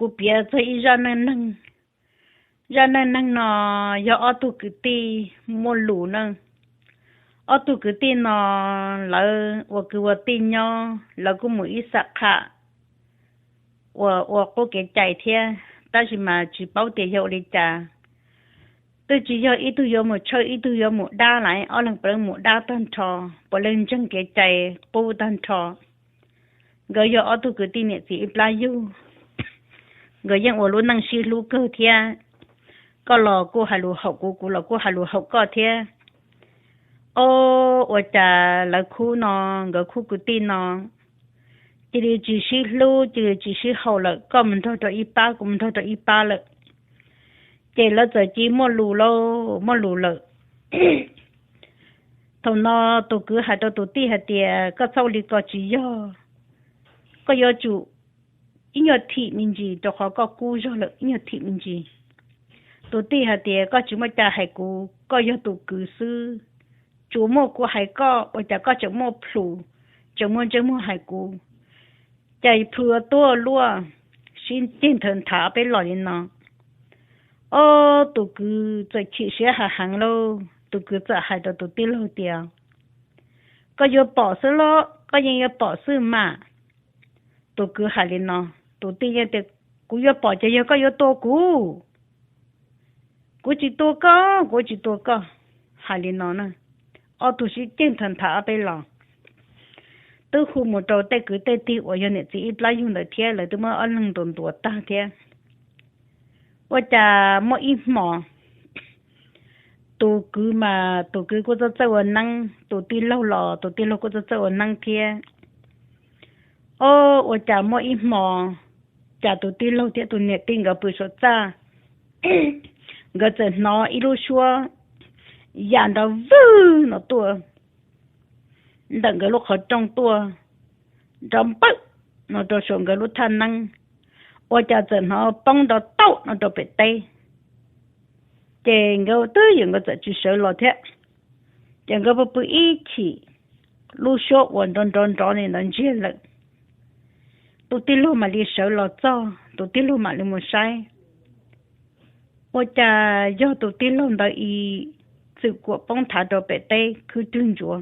Kuv piav txog ib zaj neej neeg. Zaj neej neeg no yog ob tug kwv tij muaj lus na. Ob tug kwv tij no lawv ua kwv ua tij nyob, lawv kuj mus ib xam kham ua ua qub kev cai thiab, tab sis mas tsis paub tias yog ua li cas. Twb tsis yog ib tug yuav mus tshawj ib tug yuav mus dab lawm, ob leeg puav leej mus dab tag nrho, puav leej ntseeg kev cai qub tag nrho. Nkawd yog ob tug kwv tij niam txiv ib plab yug. Nkawd yeej ua lub neej sib hlub kawg thiab. Koj los kuj hais lus haum kuv, kuv los kuj hais lus haum koj thiab. Ob, ua cas lawv khub no, nkawd khub kwv tij no cia li tsis sib hlub, cia li tsis sib haum lawm, koj mus nrog rau ib pab, kuv mus nrog rau ib pab lawm. Ces lawv txawm cia li muaj lus lauj, muaj lus lawm. Thaum no tus kwv hais rau tus tij hais tias, koj txhob ua li ko, tsis yog, koj yuav tsum ib nyuag thim me ntsis, rau qhov koj kub zog lawm, ib nyuag thim me ntsis. Tus tij hais tias, koj tsis muaj cai hais kuv, koj yog tus kwv xwb, tsuas muaj kuv hais koj, ua cas koj tseem muaj plhus, tseem muaj ntsej muag hais kuv, cas plhus tuaj luaj, sib ceg nthawv nthav peb los li no. Ob, tus kwv txawm chim siab heev heev lauj, tus kwv txawm hais rau tus tij laug tias, koj yuav pom xwb los, koj yeej yuav pom xwb mas. Tus kwv hais li no, tus tij yeej tias, kuv yuav pom ces yog koj yuav tua kuv, kuv tsis tua koj, kuv tsis tua koj. Hais li no na, ob tug sib ceg nthawv nthav ob peb los, twb hu mus rau tej kwv tej tij uas yog niam txiv ib plab yug ntawd thiab, lawv twb muab ob leeg ntuas ntuas tag thiab. Ua cas muaj ib hmo, tus kwv mas tus kwv kuj txawj txawj ua neeb, tus tij laug los tus tij laug kuj txawj txawj ua neeb thiab. Ob, ua cas muaj ib hmo, cas tus tij laug thiab tus niam tij nkawd pw saum txaj, nkawd txawm hnov ib lub suab ya nrov vwg no tuaj ntawm nkawd lub qhov rooj tuaj, nrov npawm no rau saum nkawd lub thaj neeb, ua cas txawm hnov poob nrov tauj no rau pem teb. Ces nkawd twb yog nkawd txawm tsis sawv los thiab, ces nkawd pw pw ib chim, lub suab uas nrov nrov nrov li ntawd ntsiag lawm. Tus tij laug mam li sawv los txog, tus tij laug mam li mus saib, ua cas yog tus tij laug ntawd ib txwm kuam poob nthav rau pem teb khwb rwg ntsuav.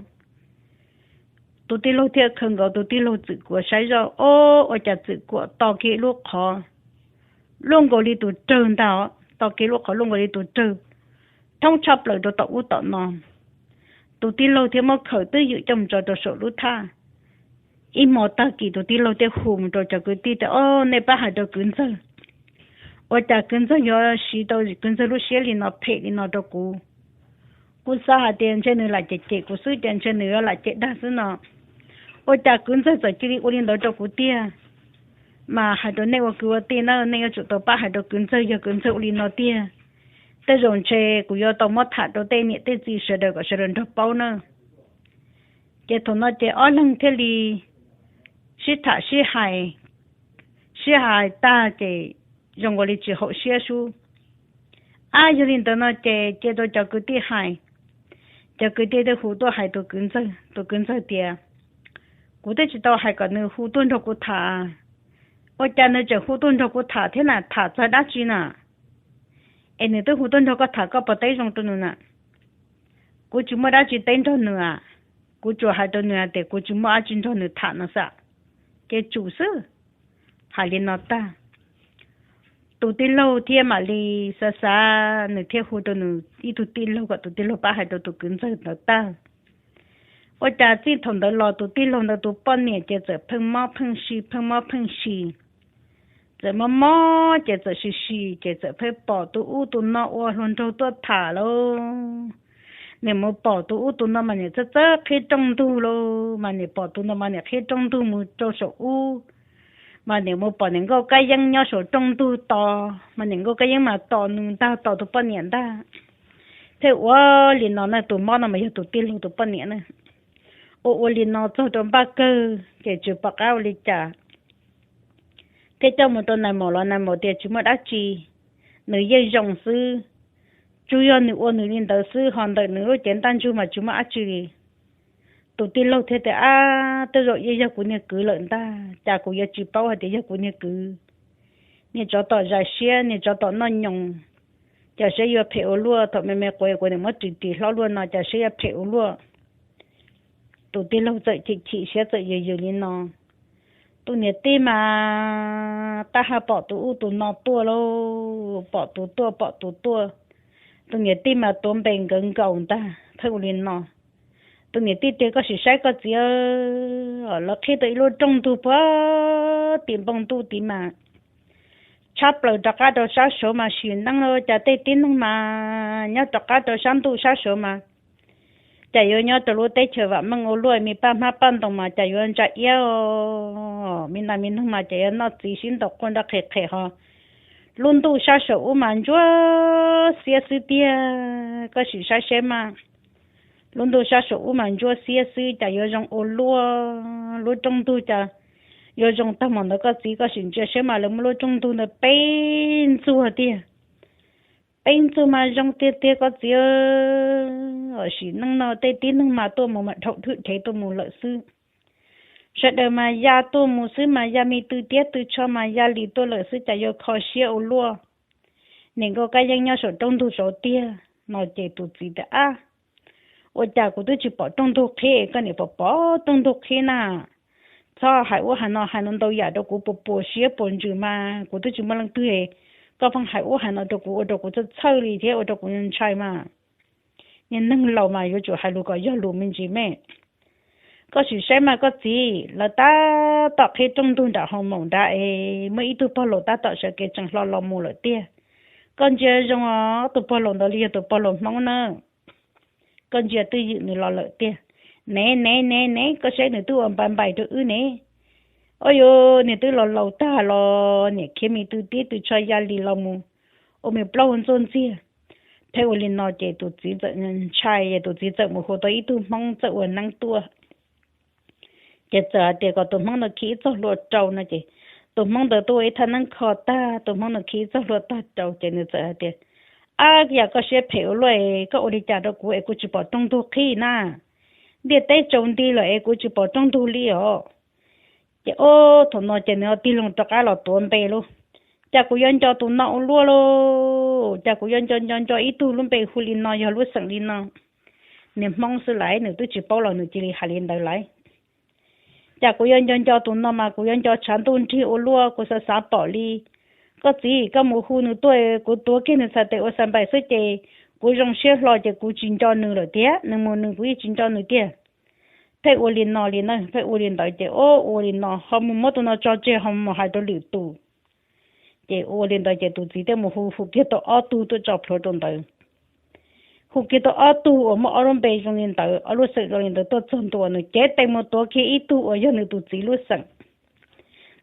Tus tij laug thiaj khaws nkaus tus tij laug txwm kuam saib zoj, ob, ua cas txwm kuam to kiag lub qhov luaj nkaus li tus rawg ntag, to kiag lub qhov luaj nkaus li tus rawg, thoob tshaj plaws rau tom ub tom no. Tus tij laug thiaj muab khaws twb ywm coj mus tso rau saum lub thaj. Ib hmo tag kis tus tij laug thiaj hu mus rau cov kwv tij tias, ob, nej pab hais rau kwv ntxawg, ua cas kwv ntxawg yuav siv tau kwv ntxawg lub siab li no phem li no rau kuv. Kuv xav hais tias ntshe nws lam cem cem kuv xwb, ces ntshe nws yuav lam cem dag xwb no. Ua cas kwv ntxawg txawm cia li ua li ntawd rau kuv tiag? Mas hais rau nej ua kwv ua tij na, nej yuav tsum tau pab hais rau kwv ntxawg, yog kwv ntxawg ua li no tiag, tej zaum ntshe kuv yuav tau muab tham rau tej niam tej txiv sawv daws kom sawv daws nrog paub na. Ces thaum no ces ob leeg thiaj li sib tham sib hais, sib hais tag ces zoo nkaus li tsis haum siab sub. Ab, yog li ntawd no ces cia rau cov kwv tij hais. Cov kwv tij thiaj hu tuaj hais tus kwv ntxawg, tus kwv ntxawg tias, kuv twb tsis tau hais kom nws hu tuaj nrog kuv tham, ua cas nws tseem hu tuaj nrog kuv tham thiab na, tham txog dab tsi na? Es nws twb hu tuaj nrog koj tham, koj puas teb zoo rau nws na? Kuv tsis muaj dab tsi teb nrog nws a, kuv tsuas hais rau nws hais tias kuv tsis muaj dab tsi nrog nws tham no xwb, ces tsum xwb. Hais li no tag, tus tij laug thiaj mam li xav xav, nws thiaj hu rau nws ib tug tij laug kom tus tij laug pab hais rau tus kwv ntxawg ntawd tag. Ua cas txij thaum ntawd los tus tij laug ntawd tus poj niam ces txawm pheej mob pheej si, pheej mob pheej si. Txawm mob mob ces txawm si si ces txawm pheej pom tus ub tus no ua hluas nraug tuaj tham lauj. Nim mus pom tus ub tus no mas nim txawj txawj qhib rooj ntug lauj, mas nim pom tus no mas nim qhib rooj ntug mus rau saum ub, mas nim mus pom niam nkauj kab yeeb nyob saum rooj ntug tos, mas niam nkauj kab yeeb mas tos nws ntag, tos tus poj niam ntag. Thiaj ua li no na, tus mob no mas yog tus tij laug tus poj niam na. Ua ua li no txog rau npaj kawg ces tsis pom qab ua li cas, thiaj coj mus rau nais maum los nais maum tias tsis muaj dab tsi, nws yeej zoo xwb, tsuas yog nws ua nws li ntawd xwb, ho ntawm nws lub cev ntaj ntsug mas tsis muaj dab tsi li. Tus tij laug thiaj tias, ab, tej zaum yeej yog kuv niag kwv lawm ntag, cas kuv yuav tsis paub hais tias yog kuv niag kwv. niag tsov tom zais siab, niag tsov tom noj nyoos, cas siab yuav phem ua luaj. Thaum me me quav kuv niam muab ris ris hlob luaj no cas siab yuav phem ua luaj. Tus tij laug txawm chim chim siab txawm yws yws li no. Tus niam tij mas tab haj pom tus ub tus no tuaj lauj, pom tus tuaj pom tus tuaj. Tus niam tij mas tuav npe nkawd nkaus ntag, pheej ua li no. Tus niam tij tias, koj sim saib koj txiv, lawv qhib tau ib lub rooj ntug puag tim npoo ntuj tid mas tshab plaws rov qab rau sab saud mas sim neej los cas tej tib neeg mas nyob rov qab rau sab ntuj sab saud mas cas yuav nyob rau lub teb chaws vam meej ua luaj, me paj hmab paj ntoos mas cas yuav ntsa iab, me nas me noog mas cas yuav noj txiv sib ntaus quaj nroj qhe qhe ho. Lub ntuj sab saum ub mas ntsuab xiab xwb tiag, koj sim saib seb mas. Lub ntuj sab saum ub mas ntsuab xiab xwb cas yuav zoo ua luaj, lub rooj ntug cas yuav zoo tag mus ntawd koj txiv, koj sim ntsia seb mas lawv muab lub rooj ntug ntawd peb ntxuag tiag. Peb ntxuag mas zoo tiag tiag koj txiv, sim neej no tej tib neeg mas tuaj mus mas dhau thwj dhev tuaj mus lawm xwb. Sawv daws mas ya tuaj mus xwb mas ya me tw tiab tw tsho mas ya li tuaj lawm xwb cas yuav kho siab ua luaj. Niam nkauj kab yeeb nyob saum roob ntug saud tiag no ces tus txiv tias, ab, ua cas kuv twb tsis pom rooj ntug qhib koj niam pom pom rooj ntug qhib na. Txhob hais ub hais no hais no ntau yam rau kuv puas puas siab puas ntsws mas kuv twb tsis muaj leej twg, koj pheej hais ub hais no rau kuv ua rau kuv txhawj txhawj li thiab ua rau kuv ntshai mas. Niag neeg laus mas yuav tsum hais lus kom yog lus me ntsis me. Koj sim saib mas koj txiv, lawv tab tom qhib rooj ntug nram hoo maum nrad es muaj ib tug pog laus tab tom sawv kev tseem hlo los mus lawm tiag. Koj ntsia zoo os, tus pog laus ntawd li yog tus pog laus Hmoob na. Koj ntsia twj ywm nws los lawm tiag. Nev nev nev nev, koj saib nws twb ua npai npais rau wb ne. Ua yuav niag twb los laus tag los niam khiav me tw tib tw tsho ya li los mus ua me plaub ntxuaj ntxiag. Pheej ua li no ces tus txiv txawm ntshai es tus txiv txawm mus hu tau ib tug Hmoob txawj ua neeb tuaj. Ces txawm hais tias kom tus Hmoob no khi ib txoj hlua rau no ces tus Hmoob ntawd tuaj ua ib thaj neeb kho tag, tus Hmoob no khi ib txoj hlua tag rau ces nws txawm hais tias, ab, yam koj siab phem ua luaj, koj ua li cas rau kuv es kuv tsis pom rooj ntug qhib na. Ntiaj teb tsaus nti lawm es kuv tsis pom rooj ntug li os. Ces ob thaum no ces nws tig loo rov qab los tuav npe lauj. Cas kuv yuav nco tus no ua luaj lauj, cas kuv yuav nco nco nco ib tug lub npe hu li no yog lub xeem li no. Niag Hmoob xwb lawm nws twb tsis paub los nws cia li hais li ntawd lawm. Cas kuv yuav nco nco tus no mas kuv yuav nco tshav ntuj nrig ua luaj, kuv xav xav pom li. Koj txiv, koj mus hu nws tuaj, kuv tuav kiag nws txhais tes ua xa npais xwb ces kuv zoo siab hlo ces kuv tsis nco nws lawm tiag, nws mus nws kuv yeej tsis nco nws tiag. Pheej ua li no li na, pheej ua li ntawd ces ua li no ho mus muab tus no tso tseg ho mus hais rau lwm tus. Ces ua li ntawd ces tus txiv thiaj mus hu hu kiag tau ob tug tuaj tso plhuav rau ntawd. Hu kiag tau ob tug uas muaj ob lub npe zoo li ntawd, ob lub xeem zoo li ntawd tuaj txog ntua, nws cev tes mus tuav kiag ib tug uas yog nws tus txiv lub xeem.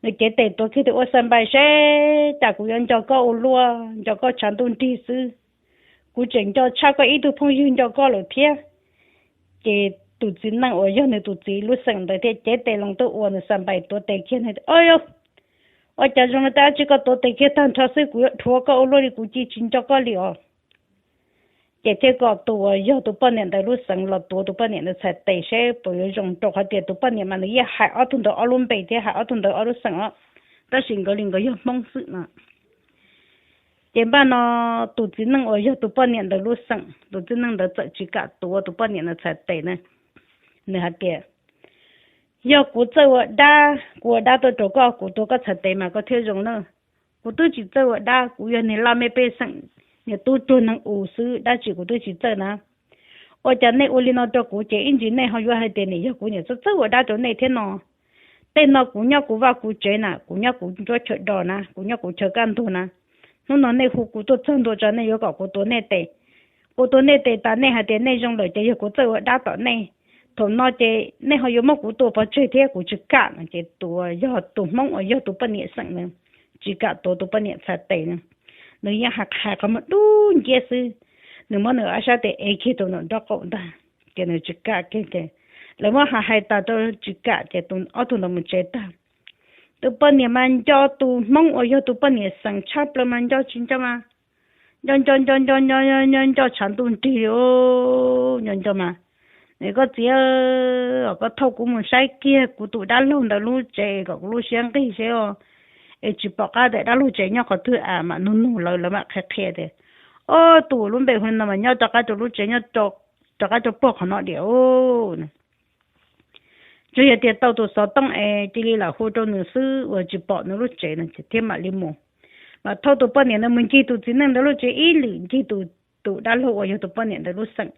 Nws cev tes tuav kiag tias, ua xa npais seb, cas kuv yuav nco koj ua luaj, nco koj tshav ntuj nrig xwb. Kuv tseem nco tshaj koj ib tug phooj ywg nco koj lawm thiab. Ces tus txiv neej uas yog nws tus txiv lub xeem ntawd thiaj cev tes loo tuaj ua nws xa npais tuav tes kiag. Ua cas zoo li tab tsi koj tuav tes kiag tag nrho xwb, kuv yuav dhuav koj ua luaj li, kuv cia tsis nco koj li os. Ces thiaj kom tus uas yog tus poj niam ntawd lub xeem los tuav tus poj niam ntawd txhais tes seb puas yuav zoo, rau qhov tias tus poj niam mas nws yeej hais ob tug ntawd ob lub npe thiab hais ob tug ntawd ob lub xeem os, tab sis nkawd li nkawd yog Hmoob xwb no. Ces npaj no tus txiv neej uas yog tus poj niam ntawd lub xeem, tus txiv neej ntawd txawm tsis kam tuav tus poj niam ntawd txhais tes na. Nws hais tias, yog kuv txawj ua dab, kuv ua dab tuaj rau koj, kuv tuav koj txhais tes mas koj thiaj zoo na. Kuv twb tsis txawj ua dab, kuv yog niag laj mej pej xeem, niag tub ruag neeg u xwb, dab tsi kuv twb tsis txawj na. Ua cas nej ua li no rau kuv ces ib ntsis nej ho yuav hais tias nim yog kuv niam txawj txawj ua dab rau nej thiab no. Tej no kuv nyob kuv vaj kuv tsev na, kuv nyob kuv nruab chaw do na, kuv nyob kuv chaw kaj ntug na. Hnub no nej hu kuv tuaj txog ntua tso nej yuav kom kuv tuav nej tes. Kuv tuav nej tes tas nej hais tias nej zoo lawm ces yog kuv txawj ua dab tom nej. Thaum no ces nej ho yuav muab kuv tua pov tseg thiab, kuv tsis kam no. Ces tus uas yog tus Hmoob uas yog tus poj niam xeem na, tsis kam tuav tus poj niam txhais tes na. Nws yeej hais hais qhov muag dub nciab xwb. Nws muab nws ob sab tes ev kiag rau nraum nraub qaum ntag, ces nws tsis kam kiag ces lawv muab hais hais tas rau tsis kam ces ob tug ntawd mus tsev tag. Tus poj niam mas nco tus Hmoob uas yog tus poj niam xeem tshaj plaws mas nco tsis nco mas nco nco nco nco nco nco tshav ntuj nrig li. Nco nco mas, koj txiv, koj thauj kuv mus saib kiag kuv tus dab laug ntawd lub tsev kom kuv lub siab nqig seb os. es tsis pom qab tias dab laug tsev nyob qhov twg, a mam nug nug lawv, lawv mam qhia qhia tias, o, tus lub npe hu no mas nyob rov qab rau lub tsev, nyob rov qab rau puag qhov no diam. Tsuas yog tias tau tus xov tooj es cia li lam hu rau nws xwb uas tsis pom nws lub tsev no thiab mam li mus. Mas thauj tus poj niam ntawd mus ncig tus txiv neej ntawd lub tsev ib lwm, ncig tus, tus dab laug uas yog tus poj niam ntawd lub xeem,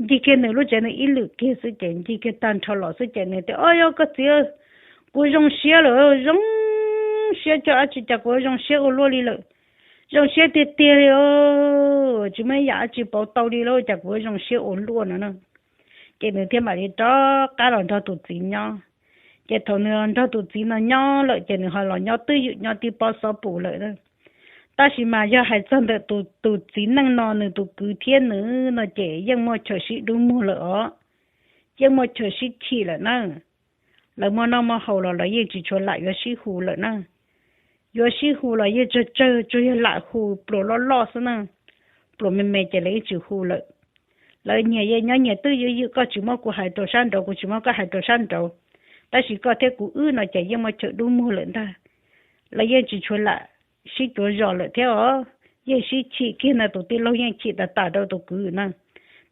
ncig kiag nws lub tsev ntawd ib lwm kiag xwb ces ncig kiag tag nrho los xwb ces nws tias, o, yog koj txiv, kuv zoo siab lawm, zoo siab, coj dab tsi cas kuv zoo siab ua luaj li lawm. Zoo siab tiag tiag li os, tsis muaj ib yam dab tsi pauv tau li lawm, cas kuv zoo siab ua luaj no na. Ces nws thiaj mam li rov qab los nrog tus txiv nyob. Ces thaum nws los nrog tus txiv no nyob lawm ces nws ho los nyob twj ywm nyob tib pob xov pus lawm. Tab sis mas yog hais txog ntawm tus, tus txiv neej no nws tus kwv thiab nws no ces yeej muaj chaw sib dub muag lawm os, yeej muaj chaw sib chim lawm na. Lawv muaj noj muaj haus los lawv yeej tsis tshua lam yuav sib hu lawm na. Yuav sib hu los yeej tsawg tsawg, tsuas yog lam hu pluas loj loj xwb na. Pluas me me ces lawv yeej tsis hu lawm. Lawv nyias yeej nyob nyias twj ywm, koj tsis muab kuv hais rau sab nraud, kuv tsis muab koj hais rau sab nraud, tab sis koj thiab kuv wb no ces yeej muaj chaw dub muag lawm ntag. Lawv yeej tsis tshua lam sib cuav zos lawm thiab os. Yeej sib chim kiag no, tus tij laug yeej chim tas tas rau tus kwv na.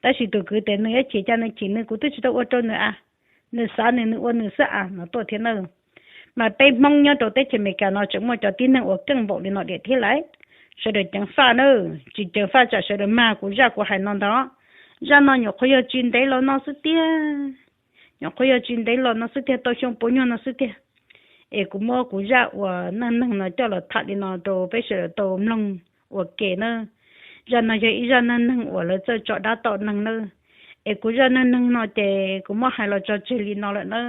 Tab sis tus kwv tias nws yuav chim cas nws chim nws, kuv twb tsis tau ua rau nws a, nws xav nws, nws ua nws xwb a no tuaj thiab na. Mas peb Hmoob nyob rau teb chaws Amelikas no tseem muaj cov tib neeg uas keej npaum li no diam thiab lawm. Sawv daws ceev faj na, tsis ceev faj tsam sawv daws mag kuv zaj kuv hais no ntag. Zaj no nyuam qhuav yog tsis ntev los no xwb tiag. Nyuam qhuav yog tsis ntev los no xwb tiag, tau xyoo puas nyuag no xwb tiag. Es kuv muab kuv zaj uas neej neeg no coj los tham li no rau peb sawv daws tau mloog ua ke na. Zaj no yog ib zaj neej neeg uas lawv txawj tso dab tom neeg na. Es kuv zaj neej neeg no ces kuv muab hais los tso tseg li no lawm na.